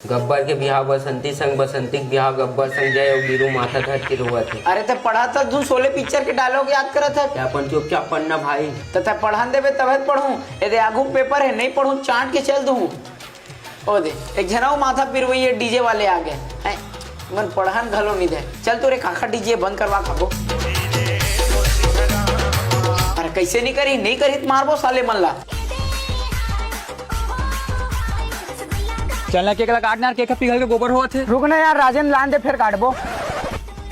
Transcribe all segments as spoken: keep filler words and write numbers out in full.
गब्बर के बिहाव बसंती संग, बसंती के बिहाव गब्बर संग, जय अउ बीरू माथा धर के रोवत हे। अरे, ते पढ़त हस धुन शोले पिक्चर के डायलॉग याद करत हस। ते अपन चुपचाप पढ़ना भाई। ते, ते पढ़न देबे तभे त पढ़हूं। ए दे आगू पेपर हे, नइ पढ़हूं, चांट के चल दूं। ओ दे, एक झन अउ माथा पिरवइया डीजे वाले आ गे। हैं, मन पढ़न घलो नइ दे। चल तोरे काका डीजे बंद करवा खाबो। अरे कइसे नइ करही, नइ करही त मारबो साले मन ला। चल ना, केक ला काट ना यार, केक ह पिघल के गोबर होवत हे। रुक ना यार राजेन, लान दे फेर काटबो।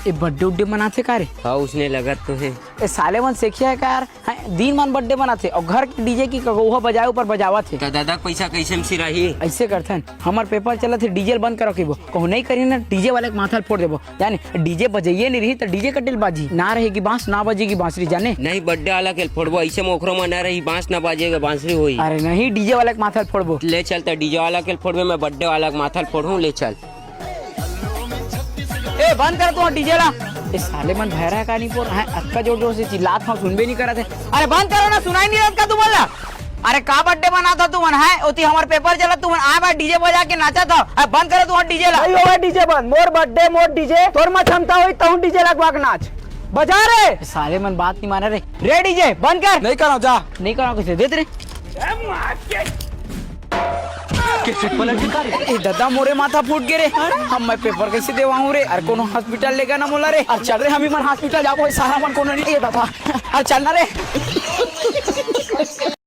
ए बर्थडे उड्डे मनाथे का रे? हाँ, उसने लगत तो हे। ए साले मन सेखिया हे का यार? हैं, दिन मन बर्थडे मनाथे अउ घर के डीजे के कगौहा बजाए ऊपर बजावत हे। त दादा के पैसा कइसे म सिराही? अइसे करथन, हमर पेपर चलत हे, डीजे ल बंद करो कहिबो, कहूं नइ करिन ना, डीजे वाले के माथा ल फोड़ देबो। जाने, डीजे बजइये नइ रही त डीजे कते ल बाजही? ना रहेगी बांस, ना बजेगी बांसुरी, जाने। नहीं, बर्थडे वाला के ल फोड़बो, अइसे म ओखरो म ना रही, बांस ना बाजेगा, बांसुरी होही। अरे नहीं, डीजे वाला के माथा ल फोड़बो। ले चल त डीजे वाला के ल फोड़बे, मैं बर्थडे वाला के माथा ल फोड़हूं, ले चल। ए, बंद कर तू डीजे ला। ए, साले मन भैरा हे का नइ पोर? हैं, अतका जोर जोर से चिल्लात हंव, सुनबे नइ करत हे। अरे बंद करो ना, सुनाई नइ देत का तुमन ला? अरे का बर्थडे मनात हव तुमन, हैं? ओती हमर पेपर चलत, तुमन आए बार डीजे बजा के नाचत हव। अरे बंद करो तुमन डीजे ला। नइ होवय डीजे बंद, मोर बर्थडे, मोर डीजे, तोर म क्षमता होही तहूं डीजे लगवा के नाच। बजा रे। ए, साले मन बात नइ माने रे। रे डीजे बंद कर। नइ करंव, जा। नइ करंव कइसे? दे त रे। ए ददा, मोरे माथा फूट गे रे। अब मैं पेपर कइसे देवाहूं रे? अरे कोनो हॉस्पिटल लेगा ना मोला रे। अरे चल रे, हम ही मन हॉस्पिटल जाबो, सारा मन कोनो नइ। ए ददा, अरे चल ना रे।